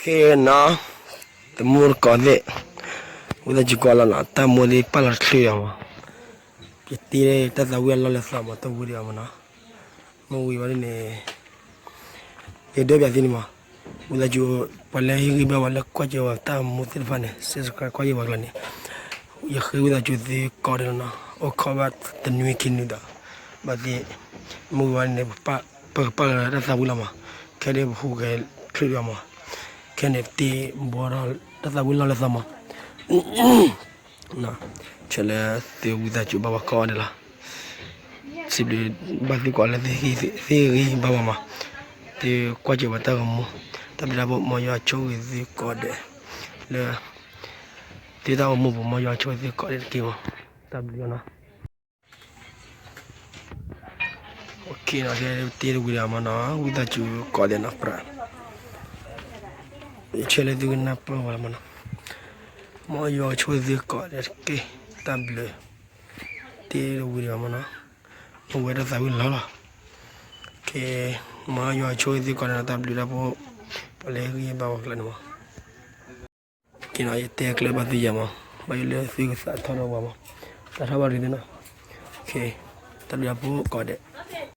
ကဲနီၤ, တမူတကိးသ့ၣ်, ဝံသးစူၤကိးလီၤနီၤ, တၢ်မူသ့ၣ်ပာ်လီၤတချုးယၤမး, ယတ့တၢ်သးဝံၣ်အလီၢ်လဲၤသီမး တဝံၤဒံးဘၣ်မးနီၤ, မ့ၢ်ဝံၤဘၣ်ဒ်န့ၣ် ယဒိးပျးသုန့ၣ်မး, ဝံသးစူၤ ပှၤလၢဟ့ၣ်ဂံၢ်ဘၣ်ဝဲလၢကွၢ်က့ၤဝဲတၢ်မူသ့ၣ်တဖၣ်န့ၣ် subscribe ကွၢ်က့ၤဝဲကျါန့ၣ်, ယဃ့ဝံသးစူၤသုကိးဒဲးလီၤနီၤ, အိၣ်ခိးဘၣ်တနွံခံနွံဒီး, ဘၣ်သ့ၣ်, မ့ၢ်ဝံၤဘၣ်န့ၣ် ပကပာ်လီၤတၢ်သးဝံၣ်လီၤမး, ခဲဒ်ပဟူးဂဲၤချုးယၤမး, ခဲန့ၣ်တ့ဘီဒီးတၢ်သးဝံၣ်လီၢ်လဲၤသီမး ဆဲးလၢသုဝံသးစူၤဘၣ်ပှၤကိးဂၤဒဲးလီၤ. စံးဘျုးဘၣ်သုကိးလၢသုဟ့ၣ်ဂံၢ်ဘၣ်ပှၤမး, သုကွၢ်စၢၤပှၤတၢ်ဂီၤမူ, တၢ်ဘျုးတၢ်ဖှိၣ် မ်ယွၤဆိၣ်ဂ့ၤသုကိးဂၤဒဲး, လၢ သုတၢ်အိၣ်မူပူၤ မ်ယွၤဆိၣ်ဂ့ၤသုကိးဂၤဒဲးတက့ၢ်မး, တၢ်ဘျုးလီၤနီၤ. တ့တဝံၤဒံးမးနီၤ, ဝံသးစူၤကိးဒဲးနီၤ, ပြး ဆဲးလၢသုကနၢ်ပၢၢ်ဝဲလီၤမးနီၤ, မ်ယွၤဆိၣ်ဂ့ၤသုကိးဂၤဒဲးတက့ၢ်, တၢ်ဘျုး, တ့တဝံၤဒံးမးနီၤ, မ့ၢ်ဝဲတၢ်သးဝံၣ်လီၤလီၤ, မ်ယွၤဆိၣ်ဂ့ၤသုကိးဂၤဒဲးနီၤ, တၢ်ဘျုးတၢ်ဖှိၣ်, ပှၤလၢဟ့ၣ်ဂံၢ်ဘၣ်ပှၤကျါန့ၣ်မး က့ၤနီၤ, ယတဲကျၢၤဘၣ်သုယၤမး, ဘၣ်ယိၣ်လၢသုကသးထီၣ်ဒီးပှၤမး, သးထီၣ်ဘၣ်ဒ်သိးနီၤ, တၢ်ဘျုးတၢ်ဖှိၣ်ကိးဂၤဒဲး